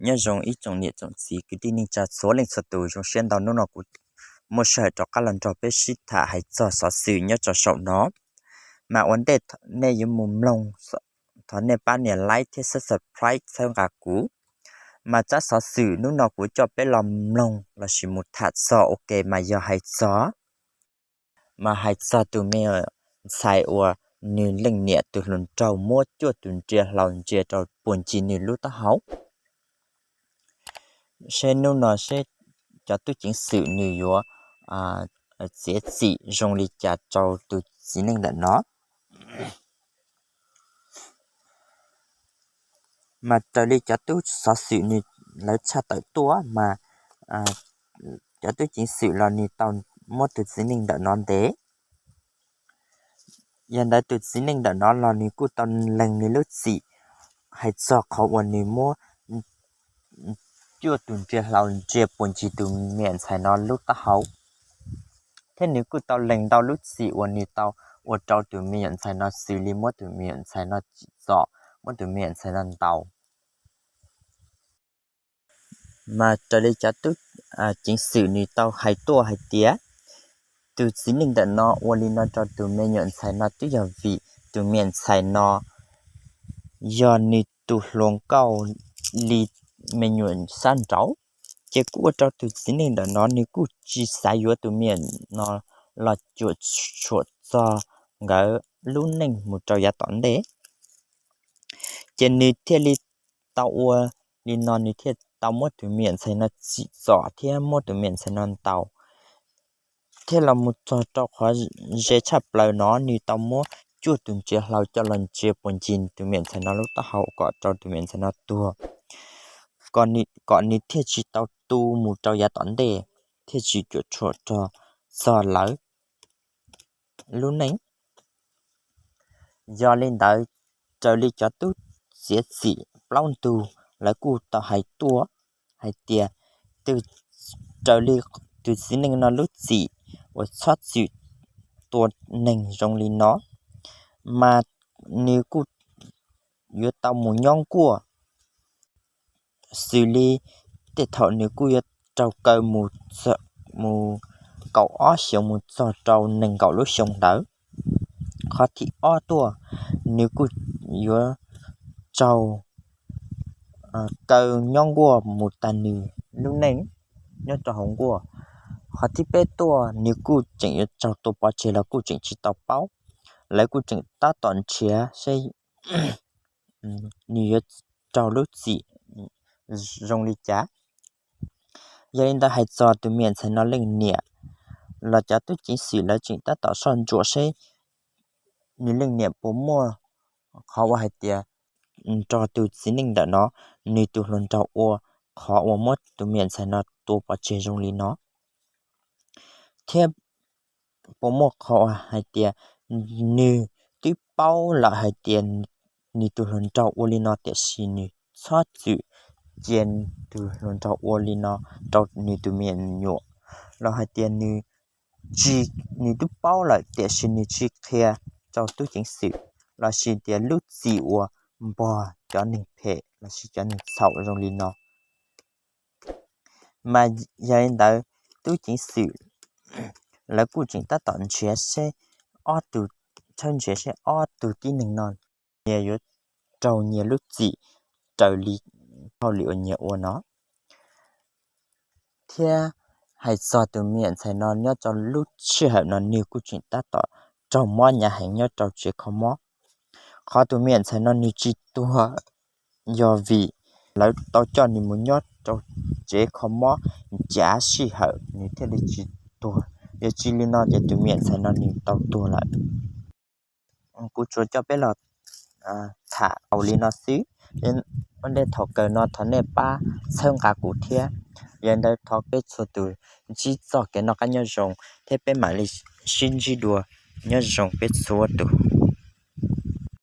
Nyob zoo ib tsoom niam tsoom txiv kwv tij neej tsa txhua leej txhua tus, zoo siab ntau hnub no kuv muaj sij hawm rov qab los nrog peb sib tham hais txog xov xwm nyob rau saum no. Mas ua ntej nej yuav mus mloog, thov nej pab nias like thiab subscribe txhawb nqa kuv. Mas tsab xov xwm hnub no kuv coj peb los mloog lossis mus tham txog ua ke mas yog hais txog, mas hais txog tus me ntxhais uas nws leej niam tus hluas nraug muab cuaj tus ntsia hlau ntsia rau puag ncig nws lub taub hau. Seb hnub no seb cov tub ceev xwm nws yuav txiav txim zoo li cas rau tus txiv neej ntawm no. Mas raws li cov tub xov xwm nws lawv tshaj tawm tuaj mas cov tub ceev xwm los nws tau muab tus txiv neej ntawm no ntes. Yog ntawd tus txiv neej ntawm no los nws kuj tau lees nws lub txim hais txog qhov uas nws muab cuaj tus ntsia hlau ntsia puag ncig tus me nyuam ntxhais no lub taub hau, thiab nws kuj tau lees ntau lub txim uas nws tau ua rau tus me nyuam ntxhais no xws li muab tus me nyuam ntxhais no tsim txom, muab tus me nyuam ntxhais no ntaus. Mas raws li cov tub ceev xwm nws tau hais tuaj hais tias tus txiv neej ntawm no ua li no rau tus me nyuam ntxhais no twb yog vim tus me nyuam ntxhais no yog nws tus hluas nkauj li me nyuam sab nraud. Ces kuj ua rau tus txiv neej ntawm no nws kuj tsis xav yuav tus me nyuam no los cuam tshuam txog nkawd lub neej mus rau yav tom ntej. Ces nws thiaj li tau ua li no, nws thiaj tau muab tus me nyuam ntxhais no tsim txom thiab muab tus me nyuam ntxhais no ntaus. Thiab los mus txog rau qhov ze tshaj plaws no nws tau muab cuaj tus ntsia hlau coj los ntsia puag ncig tus me nyuam ntxhais no lub taub hau kom rau tus me nyuam ntxhais no tuag, kom nws thiaj tsis tau tu mus rau yav tom ntej, thiaj tsis cuam tshuam rog txog lawv lub neej. Yog li ntawd, raws li cov tub txiav txim plaub ntug lawv kuj tau hais tuaj hais tias raws li tus txiv neej no lub txim uas txhob txwm tua neeg zoo li no, mas nws kuj yuav tau mus nyob nkuaj, xws li tej thaum nws kuj yuav raug kaw mus kaum ob xyoos mus txog rau nees nkaum lub xyoo ntawd. Qhov thib ob tuaj, nws kuj yuav raug kaw nyob nkuaj mus tag nws lub neej nyob rau hauv nkuaj. Qhov thib peb tuaj, nws kuj tseem yuav raug tua pov tseg los kuj tseem tsis tau paub. Lawv kuj tseem tab tom nrhiav seb nws yuav raug lub txim zoo li cas. Yog li ntawd hais txog tus me nyuam ntxhais no leej niam los cov tub ceev xwm lawv tseem tab tom soj ntsuam seb nws leej niam puas muaj qhov uas hais tias nrog tus txiv neej ntawm no, nws tus hluas nraug ua qhov uas muab tus me nyuam ntxhais no tua pov tseg zoo li no, thiab puas muaj qhov uas hais tias nws twb paub lawm hais tias nws tus hluas nraug ua li no tiam sis nws txhob txwm cia tus hluas nraug ua li no rau nws tus me nyuam, los hais tias nws tsis, nws twb paub lawm tiam sis nws tsis qhia rau tub ceev xwm, lossis tias lub txim uas npog cov neeg phem lossis cov neeg txhaum zoo li no. Mas yog li ntawd, tub ceev xwm lawv kuj tseem tab tom nrhiav seb ob tug, tshawb nrhiav seb ob tug tib neeg no nyias yuav raug nyias lub txim raws li hauj lwm uas nyias ua no. Thiab hais txog tus me nyuam ntxhais no nyob rau lub sij hawm no nws kuj tseem tab tom raug mob hnyav heev nyob rau tsev kho mob. Qhov tus me nyuam ntxhais no nws tsis tuag yog vim lawv tau coj nws mus nyob rau tsev kho mob ncav sij hawm nws thiaj li tsis tuag. Yog tsis li no ces tus me nyuam ntxhais no nws tau tuag lawm. Kuv tsuas coj peb los tham tau li no xwb. Ua ntej thaum kawg no thov nej pab txhawb nqa kuv thiab. Yog li ntawd thov peb txhua tus ntsib txoj kev noj qab nyob zoo thiab peb mam li sib ntsib dua. Nyob zoo peb txhua tus.